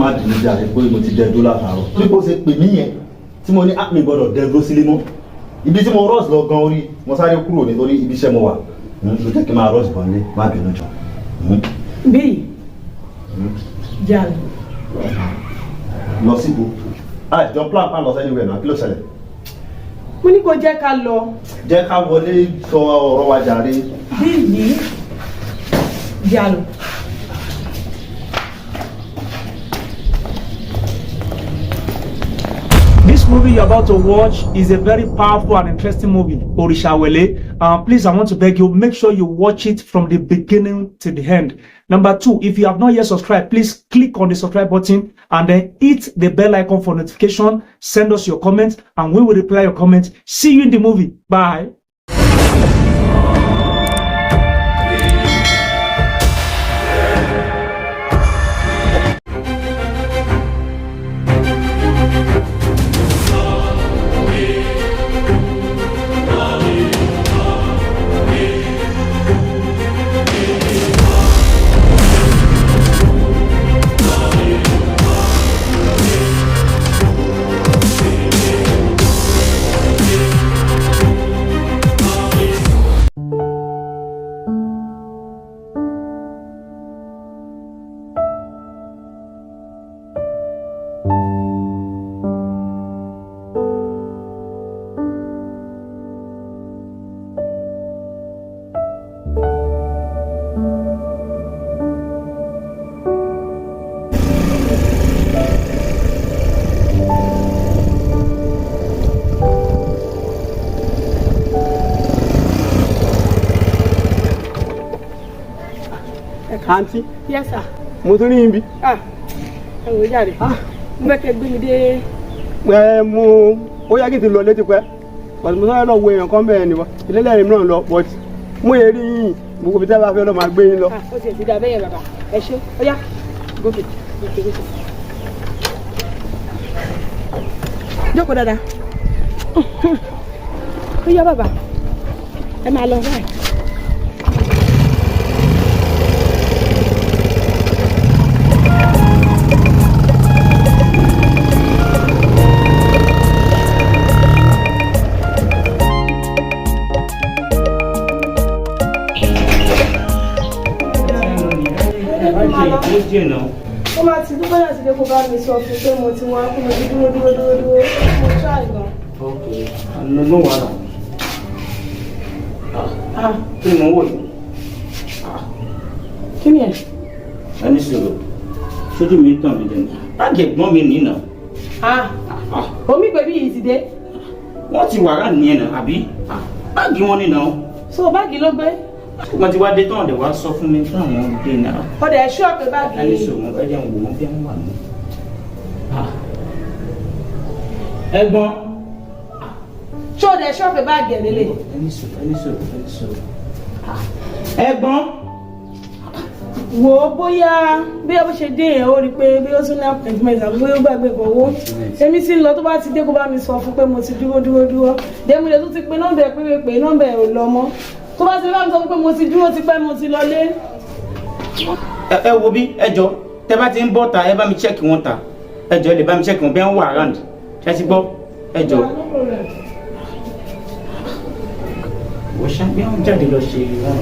Má bínú jàre pé mo ti dẹ dúró látàárọ̀. Bí kò ṣe pè mí yẹn tí mo ní á mi gbọ́dọ̀ dẹ dúró sílé mọ́. Ibi tí mo rush lọ gan orí mo sáré kúrò nítorí ibi iṣẹ́ mo wà. Ló jẹ́ kí n máa rush bọ̀ nílé. Má bínú jọ. Bíyì jàre. Lọ síbo. Àjọ plan plan lọ sẹ́ni wẹ̀ náà, kí ló ṣẹlẹ̀? Mo ní kó jẹ́ ká lọ. Jẹ́ ká wọlé sọ ọ̀rọ̀ wa jàre. Bíyì jàre. This movie you're about to watch is a very powerful and interesting movie, Orisha Wele. Please, I want to beg you, make sure you watch it from the beginning to the end. Number two, if you have not yet subscribed, please click on the subscribe button and then hit the bell icon for notification. Send us your comments and we will reply your comments. See you in the movie. Bye. Àǹtí. Yes, sir. Mo tún rí yín bí. Ah, ẹ wò ó jàre, mo fẹ́ kẹ́ gbé mi dé. Ẹ mo ó yá kí n ti lọ létí pẹ́, but mo sáré lọ wo èèyàn kan bẹ́ẹ̀ ni wọ́n ìlẹ́lẹ́rìí mìíràn lọ, but mo yẹ rí yín gbogbo ibi tẹ́ bá fẹ́ lọ máa gbé yín lọ. Ah, ó ti ẹ̀ ti dà bẹ́yẹn, bàbá, ẹ ṣé. Ó yá, gòkè gòkè gòkè. Jókòó dáadáa. Ó yá bàbá, ẹ máa lọ báyìí. Ó máa ti dúpẹ́ láti dé kó bá mi sọ fún pé mo ti wá, kó mo ti dúró dúró dúró dúró, mo try gan. Ok, no, no wàhálà. Ah. Kí ni mo ń wò yìí? Kí ni ẹ? Ẹni sọ̀rọ̀ sójú mi ń tàn mí lẹ́nu, báàgì ẹ̀gbọ́n mi nìyí náà. Ah, omi pẹ̀lú yìí ti dé. Wọ́n ti wàrà nìyẹn náà àbí? Báàgì wọn nìyẹn. So báàgì ló gbé. Wọ́n ti wá dé tán, ọ̀dẹ̀ wá sọ fún mi táwọn dé náà. Ó dẹ̀ ṣú ọ̀pẹ báàgì. Ẹni sọ̀rọ̀, ẹ jẹ́ n wò wọ́n bí wọ́n wà ní. Ẹ̀gbọ́n. Ṣé o dẹ̀ ṣú ọ̀pẹ báàgì ẹ̀ lélẹ̀? Ẹni sọ̀rọ̀, ẹni sọ̀rọ̀, ẹni sọ̀rọ̀. Ẹ̀gbọ́n. Wò ó, bóyá bó ṣe dé yẹn, ó rí i pé bí ó tún ní appointment àbí bóyá ó gbàgbé kan owó. Èmi ti ń lọ, tó bá ti dé kó bá mi sọ fún pé mo ti dúró dúró dúró dẹ́mu lè tún ti pe nọ́mbà ẹ̀, pé pé nọ́mbà ẹ̀ ò lọ mọ́. Tó bá ti bá mi sọ fún pé mo ti dúró ti pẹ́, mo ti lọ lé. Ẹ wo bí, ẹ jọ, tẹ bá ti ń bọ́ ta, ẹ bá mi check wọn ta. Ẹ jọ, ẹ lè bá mi check wọn bí wọ́n wà around. Ṣé ti gbọ́? Ẹ jọ. Wọ́n ṣá bí wọ́n jáde lọ ṣe wọ́n.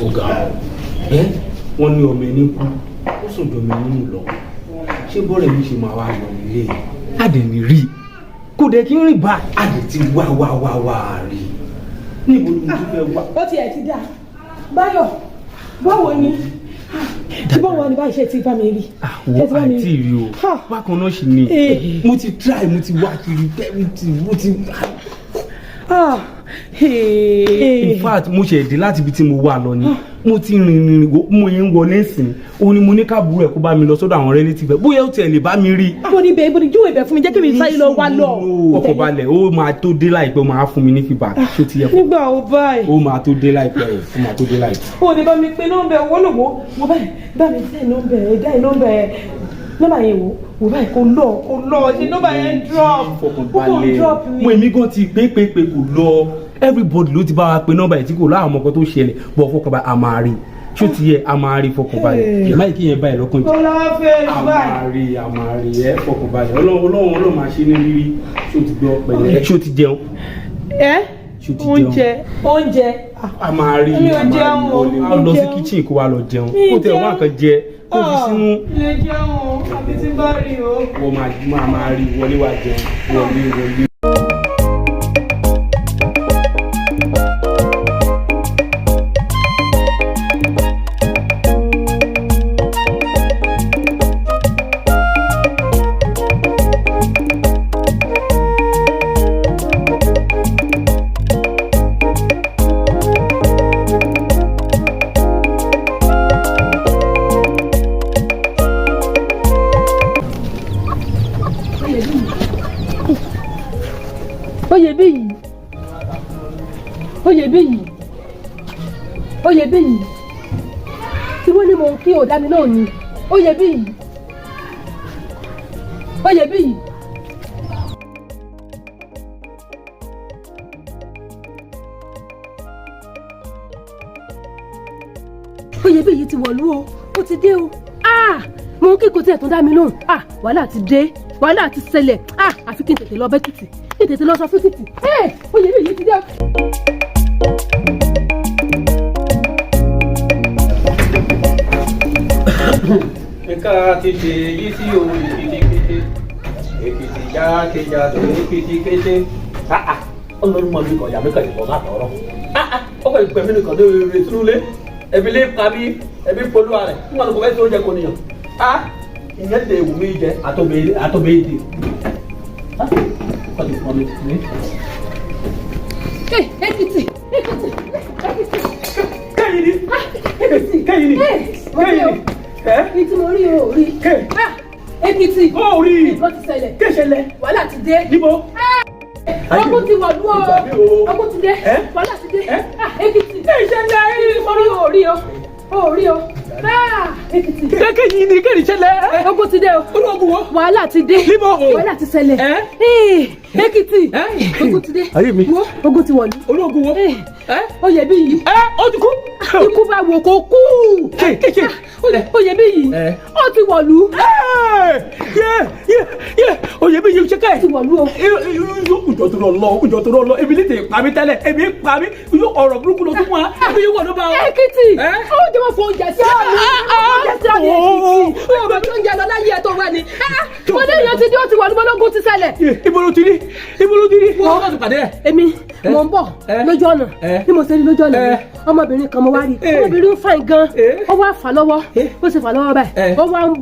Ọ̀gá ẹ, wọ́n ní ọmọ ẹni kú, ó sùn jọ ọmọ ẹni nù lọ. Ṣé bọ́ọ̀rẹ̀ mi ṣe máa wá lọ nílé adẹ̀ní rí kò dẹ̀ kí n rìn bá adẹ̀ ti wá wá wá wá rí, níbo ni mo tún fẹ́ wá? Ó tiẹ̀ ti dà. Báyọ̀, báwo ni? Tí báwo ni báyìí? Ṣe ti bá mi rí? Àwọn àìtí rí o, bákan náà sì ni. Mo ti try, mo ti wá kiri, mo ti in fact, mo ṣe dé láti ibi tí mo wà lọ ni. Mo ti rìn rìn, mo yẹn ń wọlé sìn ó ní mo ní káàbùrù ẹ̀ kó bá mi lọ sọ́dọ̀ àwọn relative ẹ̀, bóyá ó tiẹ̀ lè bá mi rí. Ibo ni ibẹ̀? Ibo ni? Júwèé ibẹ̀ fún mi, jẹ́ kí mi sáré lọ wá lọ. Ọkọ̀ balẹ̀, ó máa tó dé láìpẹ́, ó máa fún mi ní feedback. Ṣó ti yẹ kó? Nígbà wo báyìí? Ó máa tó dé láìpẹ́, ó máa tó dé láìpẹ́. O ní bá mi pe nọ́mbà ẹ̀ wọ́n lò wọ́n mo báyìí, bá mi tẹ̀ nọ́mbà ẹ̀, dá ẹ̀ nọ́mbà ẹ̀. Nọ́mbà yẹn wò wò báyìí, kò lọ, kò lọ. Ṣe nọ́mbà yẹn drop, ó kàn Fọkànbalẹ̀. drop ni. Mo èmi gan ti pé pé pé kò lọ. Everybody ló ti bá wa pe nọ́mbà yìí tí kò láwọn ọmọ kan tó ṣẹlẹ̀ bọ̀. Fọkànbalẹ̀, a máa rí. Ṣó ti yẹ? A máa rí, fọkànbalẹ̀. Má yìí kí yẹn báyìí lọ́kàn jù. Kó lọ́wọ́ fẹ́ A báyìí. máa rí, a máa rí. Ẹ fọkànbalẹ̀. Ọlọ́run, Ọlọ́run, Ọlọ́run máa ṣe ní rírí. Ṣó ti gbọ́? Pẹ̀lẹ́. Ṣó ti jẹun? Ẹ Ṣó ti jẹun? Oúnjẹ, oúnjẹ. A máa rí. Mi ò A máa rí. jẹun o. Wọlé lọ sí kitchen kó wa lọ jẹun. Mi Kó tẹ wá jẹun. nǹkan jẹ kó fi sínú. Lè jẹun o, àbí tí bá rí o. Wọ́n máa rí. Wọlé wá jẹun. Wọlé, wọlé. Oyèbíyì, Oyèbíyì, Oyèbíyì, tí wọ́n ní mò ń kí ò dá mi náà ni. Oyèbíyì, Oyèbíyì. Oyèbíyì ti wọ̀lú o, ó ti dé o. Ah, mò ń kí, kò tiẹ̀ tún dá mi lóhùn. Ah, wàhálà ti dé, wàhálà ti ṣẹlẹ̀. Ah, àfi kí n tètè lọ bẹ́kìtì, kí n tètè lọ sọ fún títì. Ẹ Oyèbíyì ti dé o. Nǹkan ti ṣe yí sí o. Èkìtì kété, èkìtì jákèjádò, èkìtì kété. Ọlọ́run mọ̀ mi kàn yà mí kàn ìbọn má tọrọ. Ọkọ̀ ìpè mí nìkan lórí rẹ̀ sínú ilé. Ẹbí lè pa mí, ẹbí polúwa rẹ̀ nígbà tó kọ fẹ́ sí oúnjẹ kò níyàn. Ìyẹn lè wù mí jẹ àtọ̀bẹ̀ àtọ̀bẹ̀ èdè. Kọ́ ti pọn mi ní. Ẹ Èkìtì, Èkìtì, Èkìtì. Kẹ́yìn ni. Èkìtì. Kẹ́yìn ni. Ẹ mo rí o. Ẹ Ní tí mo rí o rí. Ah, Èkìtì. Ó rí. Nǹkan ti ṣẹlẹ̀. Kéṣẹlẹ̀. Wàhálà ti dé. Níbo? Ogun ti wọ̀lú o. Ìgbà mi o. Ogun ti dé. Ẹ? Wàhálà ti dé. Ẹ? Ah, Èkìtì. Kéṣẹlẹ̀. Ní tí mo rí o rí o. O rí o. Ah, Èkìtì. Kẹ́yìn ni kẹ́yìn ṣẹlẹ̀. Ogun ti dé o. Ológun wo? Wàhálà ti dé. Níbo o? Wàhálà ti ṣẹlẹ̀. Ẹ? Ee, Èkìtì. Ẹ? Ogun ti dé. Ayé mi. Wo, ogun ti wọ̀lú. Ológun wo? Ee, Ẹ? Oyèbíyì. Ẹ ó ti kú. Ikú bá wò kó kú. Kéṣe. Oyèbíyì. Ẹ? Ó ti wọ̀lú. Yé yé yé, Oyèbíyì ṣe kẹ́. Ó ti wọ̀lú o. Ǹjọ́ tó lọ lọ, ǹjọ́ tó lọ lọ, èmi lè tè pa mí tẹ́lẹ̀, èmi pa mí, yóò ọ̀rọ̀ burúkú ló tún wá, èmi yóò wọ̀ ló bá wa. Èkìtì. Ẹ? Ó jẹ́ wọ́n fún oúnjẹ sí ọ̀nà. Oúnjẹ sí ọ̀nà Èkìtì. Ó bá tó ń jẹ lọ láyé ẹ̀ tó wà ní. Mo ní ìyẹn ti dé, ó ti wọ̀lú, mọ́lógún ti ṣẹlẹ̀. Ibo ló ti rí? Ibo ló ti rí? Wọ́n kọ́ ti pàdé ẹ̀. Èmi mò ń bọ̀ Ẹ? lójú ọ̀nà. Ẹ? Bí mo ṣe rí lójú ọ̀nà Ẹ? mi, ọmọbìnrin kan mo wá rí. Ẹ? Ọmọbìnrin ń fàìn gan. Ẹ? Ó wá fà lọ́wọ́. Ẹ? Ó sì fà lọ́wọ́ báyìí. Ẹ? Ó wá ń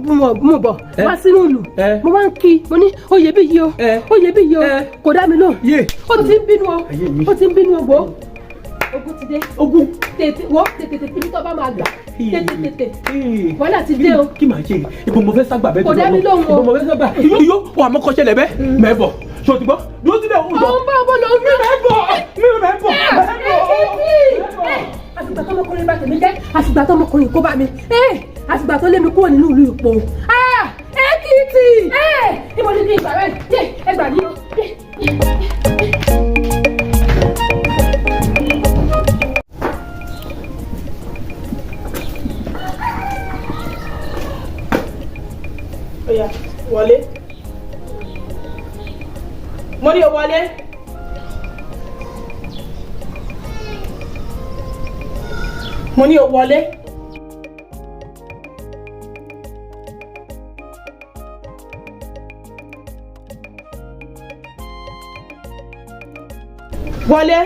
mú bọ̀ Ẹ? wá sínú ìlú. Ẹ? Mo wá ń kí, mo ní Oyèbíyì o, Ẹ? Oyèbíyì o. Ẹ? Kò dá mi lóhùn. Yé. Ó ti ń bínú o. Ayé mi. Ó ti ń bínú o. Wo, ogun ti dé. Ogun. Tètè wo, tètè tètè, ibi tó bá máa gbà, tètè tètè, wàhálà ti dé o. Kí màá ṣe? Ibo mo fẹ́ ságbà bẹ́ẹ̀? Kò dá mi lóhùn o. Ibo mo fẹ́ ságbà? Iyó iyó wà mọ́kọ́ ṣẹlẹ̀ bẹ́ẹ̀ mẹ́bọ̀. Ṣé o ti gbọ́? Dúró síbẹ̀ o jọ. Òun bá bọ́ lọ rí. Mẹ́bọ̀ mi mẹ́bọ̀ mẹ́bọ̀. Èkìtì. Àfìgbà tọmọkùnrin bá tèmi jẹ́, àfìgbà tọmọkùnrin kó bá mi, àfìgbà tó lé mi kúrò nínú ìlú Ìpò. Ah, Èkìtì. Níbo ni kí n gbà rẹ? Yé, ẹ gbà mí o. Yé, yé, yé. Oya, wọlé. Mo ní o wọlé. Mo ní o wọlé. Wọlé.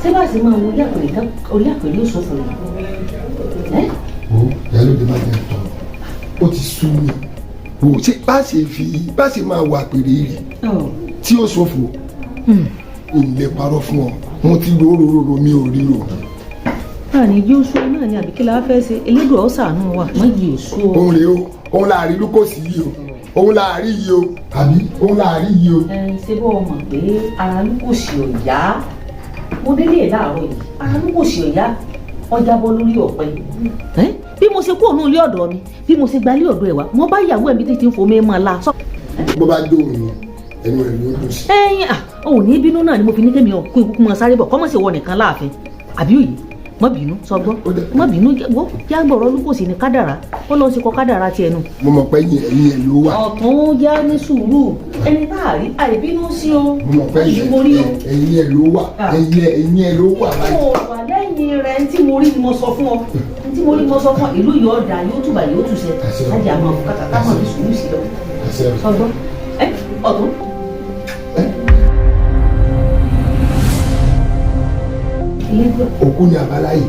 Ṣé bá ṣe máa wo orí àpèrè tán, orí àpèrè yóò ṣòfò rẹ̀ ẹ́? Wo, ìyálóde, má jẹ tán, ó ti sú mi. Wò, ṣé bá ṣe fi bá ṣe máa wà pèrè rẹ̀ tí ó ṣòfò. Ìlè parọ́ fún ọ, mo ti rò rò rò, mi ò ríro. Láàrin yóò sú náà ni, àbí kí la fẹ́ ṣe? Elédùn ọ̀ ṣàánú wa, má yìí ò sú ọ. Òun rèé o, òun láàrin lúkòsí yìí o, òun láàrin yìí o, àbí òun láàrin yìí o. Ẹ ṣe bọ́ ọ mọ̀ pé ara ló kò sí ọ̀yá. Mo délé ẹ̀ láàárọ̀ yìí, ara ló kò sí ọ̀yá, ọjà bọ́ lórí ọ̀pẹ. Bí mo ṣe kúrò ní ilé ọ̀dọ̀ mi, bí mo ṣe gba ilé ọ̀dọ̀ ẹ̀ wá, mo bá ìyàwó ẹ̀ mi títí ń fomi mọ́ la. Bó bá jó òun ni, ẹnu ẹ̀ ló ń dùn sí. Ẹyin à ò ní bínú náà ni mo fi ní kémi ọkùn ikú mọ sáré bọ̀, kọ́mọ̀ sí wọ nìkan láàfin, àbí òye? Má bínú, sọgbọ́n, má bínú. Wo jágbọ̀rọ̀ olúkòsì ní kádàrá, ó lọ sí kọ kádàrá tiẹ̀ nù. Mo mọ̀ pé ẹ̀yìn ẹ̀ ló wà. Ọ̀tún yá, ní sùúrù, ẹni tá a rí àìbínú sí o. Mo mọ̀ pé ẹ̀yìn ẹ̀ ló wà, ẹ̀yìn ẹ̀ ló wà báyìí. Mo wà lẹ́yìn rẹ̀. Ntí mo rí ni mo sọ fún ọ, ntí mo rí ni mo sọ fún ọ. Ìlú yóò dà, yóò túbà, yóò túṣẹ. Lájà máa fún kàkà máa fi sùúrù sí lọ, sọgbọ́n ẹ ọ̀tún. Òkú ni àbáláyé.